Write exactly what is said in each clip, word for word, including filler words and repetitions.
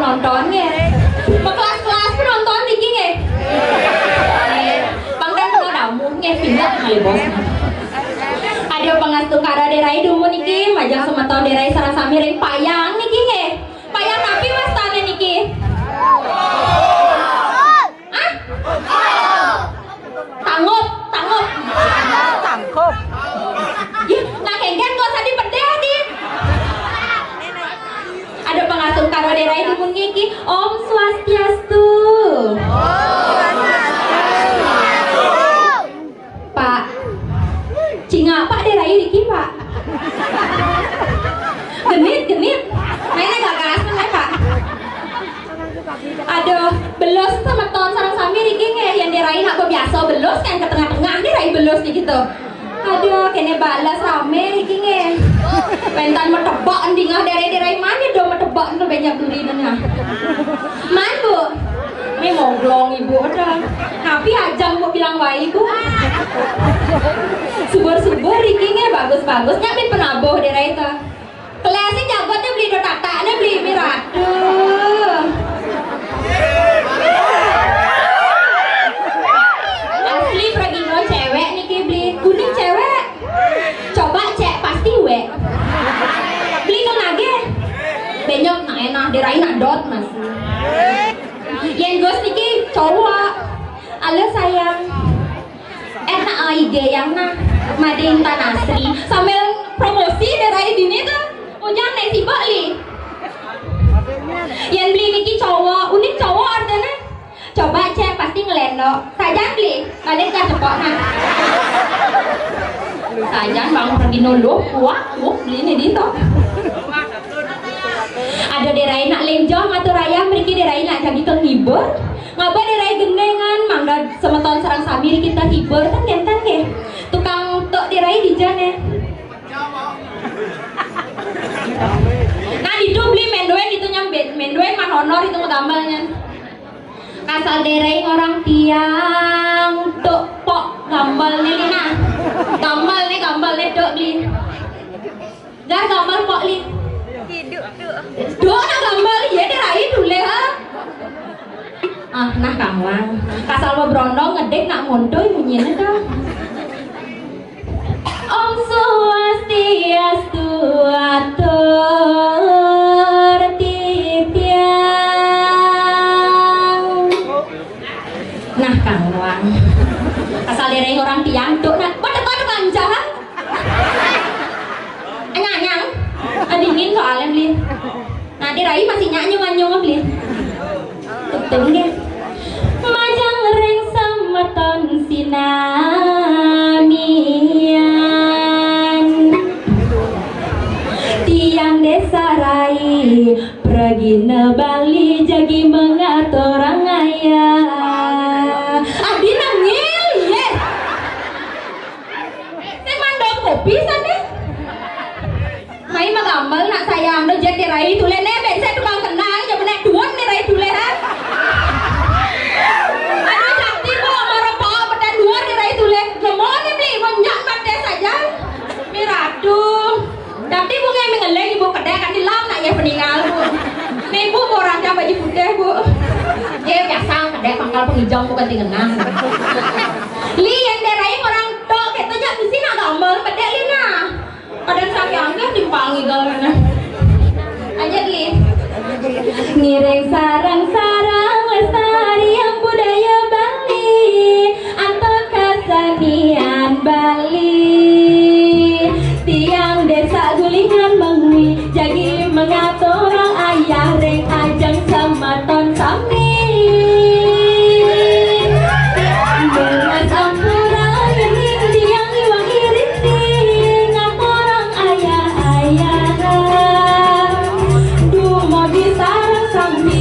Nonton nggih. Bekelas-kelas pun nonton niki nggih. Pang ten kena damuh nggih, pindah kali bos. Ada pangastungkara Dé Rai dumun niki, majeng semeton Dé Rai sareng sami ring payang niki nggih. Payang napi wastane niki? Ah? Tangkup, tangkup. Tangkup. Ih, nah kengken kok tadi pedih di. Ada pangastungkara Dé Rai dumun niki. Om Swastiastu. Pak. Cingak Pak Dé Rai niki, Pak. Genit, genit. Mainnya gagas, Pak. Aduh, belus semeton sareng sami niki nggih, yen Dé Rai nak biasa belus kan ke tengah-tengah Dé Rai belus niki to. Aduh, kene bales rame niki nggih. Pentan metebak endingah Dé Rai, Dé Rai mane do metebak ento banyak duri dengah. Man, Bu. Ini moglong Ibu ada. Napi ajam Bu bilang wae, Bu. Subur-subur niki nggih bagus-bagus, nyambit penabuh Dé Rai to. Kelasnya jagonya beli do tataknya beli miratu. Asli pragino cewek niki beli kuning cewek. Coba cek pasti we. Beli kena ge. Benyok nak enak Dé Rai nak dot mas. Yen Gus niki cowok. Halo sayang. Eh, nah, I G yang nah, Made Intan Asri. Sambil promosi Dé Rai dini tuh. Ujang nek sibuk li. Yang beli niki cowok, unik cowok artinya. Coba cek pasti ngelendok. Sajan beli, balik ke cepok nah. Sajan bang pergi nuluh, wah, wah beli nih di to. Ada Dé Rai nak lenjoh ngatur ayam mriki Dé Rai nak jagi penghibur. Ngapa Dé Rai gendengan mangga semeton sareng sami kita hibur kan kenten nggih. Tukang tok Dé Rai di jane. Nah, itu beli menduen itu nyambit, menduen man honor itu gambarnya. Kasal Dé Rai ngorang tiang tok pok gambar nih nah. Gambar nih, gambar nih tok beli. Jar gambar pok li. Hidup tu. Dok nak gambar ye Dé Rai duleh ha. Ah, nah kangwang. Kasal mau berondong ngedek nak montoi munyinya dah. Om Swastiastu atur titiang. Nah kangwang. Kasal Dé Rai ngorang tiang tok nak. Pada pada mancahan. Anyang-anyang. Ah, dingin soalnya beli. Nah, Dé Rai masih nyanyung-nyanyung beli. Betul deh. Majeng ring semeton sinamian. Tiang Dé Rai pragina Bali jagi mengaturang ayah. Adi nangil, yes. Sing mandang kopi sana. Mai magambal nak sayang do jet Dé Rai tuleh ne ben saya tukang kenang ya benek duon Dé Rai tuleh ha. Aduh cantik kok marah pak bedan duon Dé Rai tuleh. Lemon ni beli menyak mate saja. Miratu. Tapi bu ngai mengeleng ibu kedai kan dilam nak ya peninggal bu. Nih bu orang jam baju putih bu. Dia biasa kedai pangkal pengijang bukan tingenang. Li yang Dé Rai orang tok kita jak mesti nak gambar pedek li nah. Kadang sakit angkat timpang igal mana. Aja li. Ngiring sarang-sarang lestariang budaya Bali atau kesenian Bali. Tiang Dé Rai gulingan mengwi jagi mengaturang ayah ring ajeng semeton sami. Dengan ampura yening tiang iwang iring ngaturang ayah-ayah. Dumadi sareng sami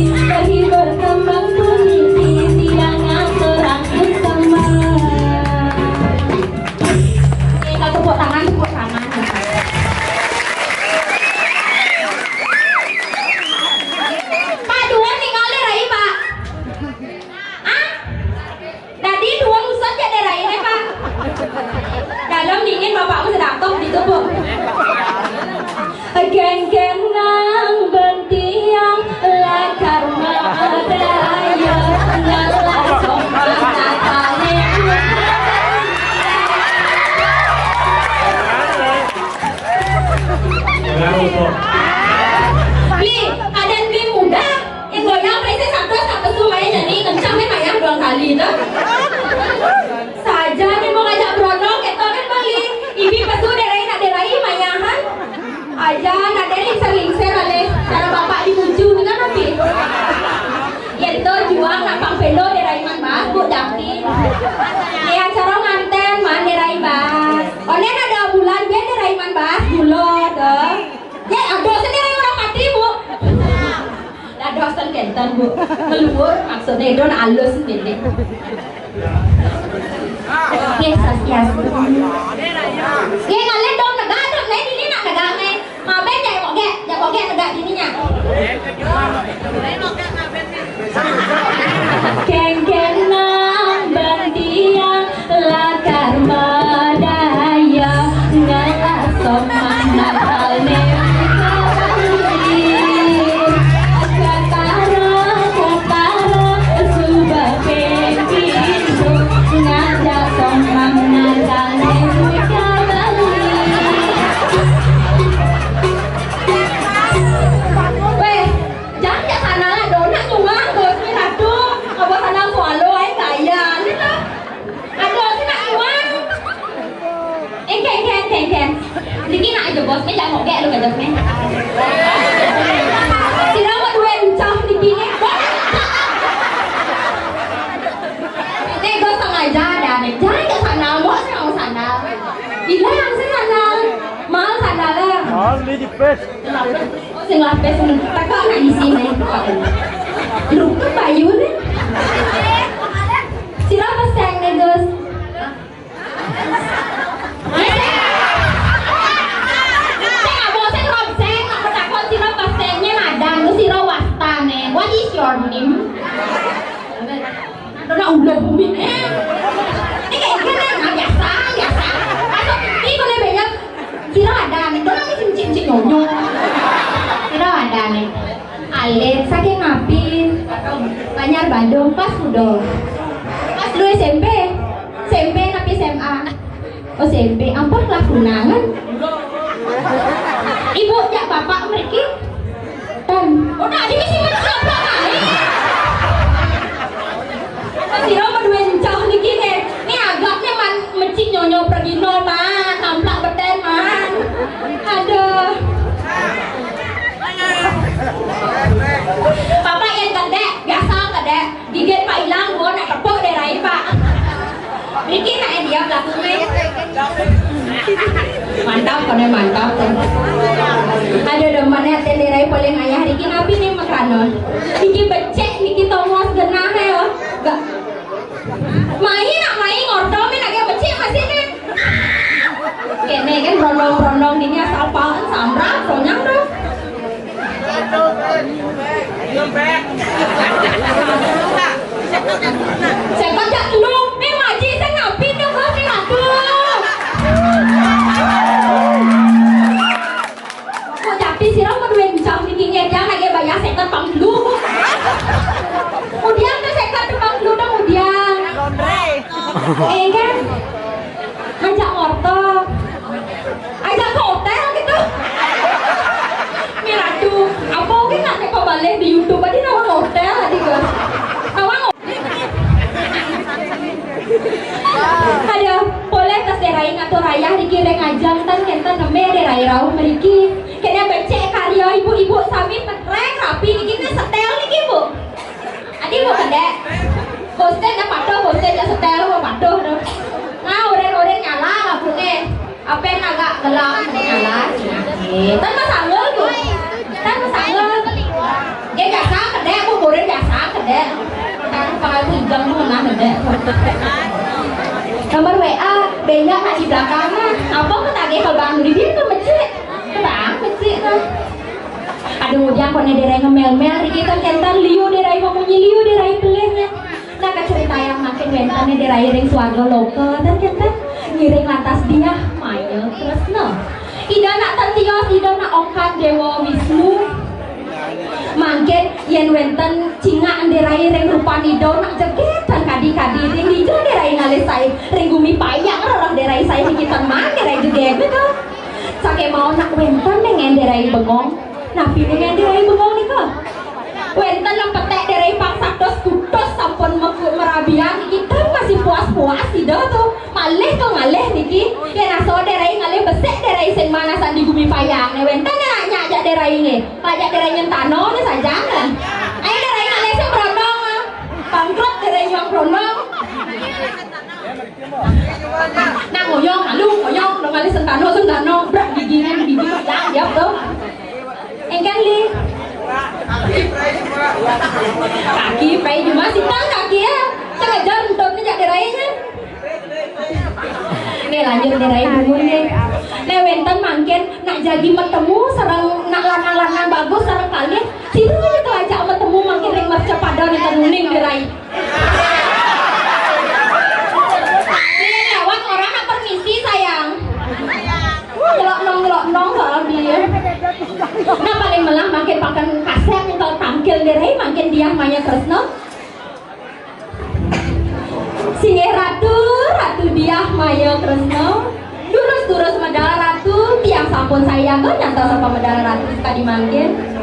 Aja, nadé lingsir-lingsir alih. Cara bapak dibuju ni kan api. Yén to juang nak pang pélo Dé Raiman Bas, Bu Dapin. Né acara ngantén man Dé Rai Bas. Oné ada bulan bé Dé Raiman Bas, bulo to. Yé, aduh sendiri orang mati, Bu. Dados ten kénten, Bu. Meluwur, maksudné don alus néné. Nggih, swastiastu. Nggih, ngalih dong negak, dong. Nah, ini nak negak, nih. Maben, jak kok gek, jak kok gek negak dini, nyak. Kéngkén nang bentiang lakar madaya, ngasok manakal né kali. Katara, katara, suba pepintu, ngajak sok manakal né kali. Wéh, jangan jak sana lah, dona nyungang bos ni ratu. Abah sana swallow aja gaya, gitu. Aduh, sina nyungang. Éngkén, éngkén, éngkén, éngkén. Niki nak aja bos ni, jangan ngogek lu ke bos ni. Sira mau duit encah niki ni. Nih, gue sengaja ada nih. Jangan ke sana, bos mau sana. Gila yang sih sana. Mal sana lah. Mal ni di pes. Sing lapis men teko nak isi nih. Lu ke bayu nih. Sira pesan nih, Gus. Sing apa sing rob sing nak takon sira pesennya madang lu sira wastane. What is your name? Ada ulo bumi. Eh. Ini kayak gini, nah, biasa, biasa. Atau ini boleh banyak. Sira ada nih, dona mesti cicing nyonyo. Sira ada nih. Alit, saking ngapi? Banjar Badung, pas udah. Pas lu S M P. S M P tapi S M A. Oh, S M P, ampun lah tunangan. Ibu jak bapak mriki. Kan. Oh, tadi mesti mencoba kali. Sira mau duit encah niki nih. Nih agaknya man mecik nyonyo pergi no man, tamplak beten man. Aduh. Bapak yang kedek, biasa kedek. Gigit Pak Ilang, gua nak tepuk deh rai Pak. Niki nak dia pelaku nih. Mantap, koné mantap. Aduh, demen ya, ten dé rai paling ayah niki napi nih makanan. Niki becek, niki tomos genah ya. Gak. Mai nak mai ngordo mi nak becek masih nih. Kéné kan brondong-brondong dini asal paen sambrang sonyang dong. Saya kocak lu, eh maji saya ngapi dong kau sing aku. Kok tapi sira mau duit encang niki ngedang lagi bayar seket pang dulu. Kemudian tuh seket pang dulu dong kemudian. Eh kan? Ajak ngorto. Ajak ke hotel gitu. Miratu, apa oke nak teko balik di YouTube tadi nawang hotel tadi, Gus. Nawang ho-, aduh, boleh tes dé rai ngatur ayah niki ring ajang tan kénten neme dé rai rauh mriki. Kéné becek karya ibu-ibu sami petreng rapi niki né setel niki, Bu. Adi mau kedek. Hosted dah patuh, hosted dah setel, mau patuh tu. Nah, urin-urin nyala lah bunyi. Apa yang agak gelap nyala. Tan masanggul tu. Tan masanggul. Dia biasa kedek, bu kurir biasa kedek. Tan pakai pinggang tu menang kedek. Nomor W A, banyak nak di belakang mah. Apa ketagih ke Bang Didin tu mecik? Ke Bang mecik tu. Ada ngudiang koné dé rai ngemel-mel, riki tan kénten liu dé rai memunyi, liu dé rai pelihnya. Nah, kacaritayang mangkin wénten dé rai ring swarga loka, tan kénten ngiring lantas diah maya tresna. Ida nak tan tios, ida nak ongkat Déwa Wisnu. Mangkin yén wénten cingak dé rai ring rupan ida nak jegét tan kadi-kadi ring dija dé rai ngalih saé ring gumi payang rereh dé rai saé niki tan man dé rai jegét to. Sakémaon nak wénten nengén dé rai bengong. Napi nengén dé rai bengong nika? Wénten nang petek dé rai pang satus kutus sampun meku-, merabian niki tan Masih puas-puas sida to. Malih to ngalih niki. Yén asawa Dé Rai ngalih besik Dé Rai sing manasan di Gumi Payang. Né wénten nak nyak jak Dé Rai nggih. Lajak Dé Rai nyentano né sajang. Ayo Dé Rai ngalih sing brondong. Bangkrut Dé Rai nyuang brondong. Nak ngoyong malu ngoyong dong ngalih sentano sentano brak giginan gigi yang diap to. Éngkén Li. Kaki prai cuma sitang kaki ya. Sengaja entut né jak Dé Rai né. Né lanjut Dé Rai dulu né. Né wénten mangkin nak jagi metemu sareng nak lanang-lanang bagus sareng kalih. Sira né kelajak metemu mangkin ring mercapada né uning Dé Rai. Né lewat orang nak permisi sayang. Ngelok nong ngelok nong soal dia. Nah paling melah mangkin pakan kasek nyetel tangkil Dé Rai mangkin Diah Maya Kresna. Singgih Ratu, Ratu Diah Maya Kresna. Durus-durus medal Ratu, tiang sampun sayaga nyantos apa medal Ratu sekadi mangkin.